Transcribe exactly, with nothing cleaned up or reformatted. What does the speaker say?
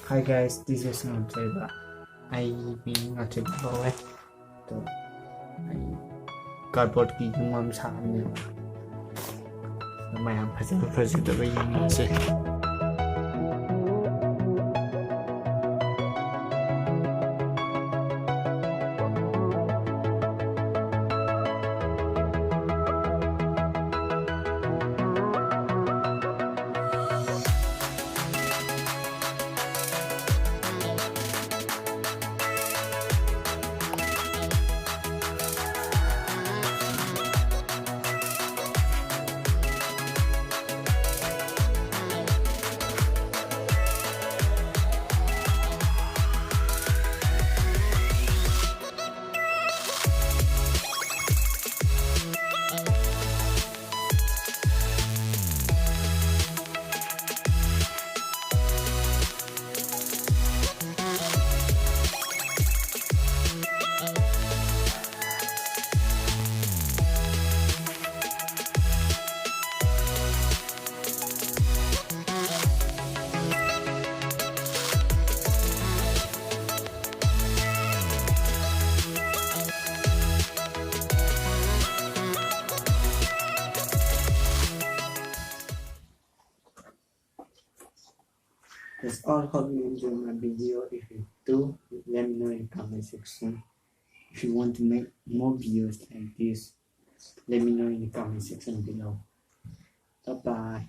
Hi guys, this is ꯉꯥꯟꯊꯣꯏꯕ꯫ ꯑꯩ ꯃꯤꯡ ꯉꯥꯟꯊꯣꯏꯕ ꯀꯧꯋꯦ꯫ ꯑꯗꯣ ꯑꯩ cardboard ꯀꯤ ꯌꯨꯝ ꯑꯃ ꯁꯥꯕꯅꯦꯕ꯫ ꯑꯗꯣ ꯃꯌꯥꯝ ꯐꯖꯕ ꯐꯖꯗꯕ ꯌꯦꯡꯃꯤꯟꯅꯁꯦ꯫ That's all. Hope you enjoy my video. If you do, let me know in the comment section. If you want to make more videos like this, let me know in the comment section below. Bye bye.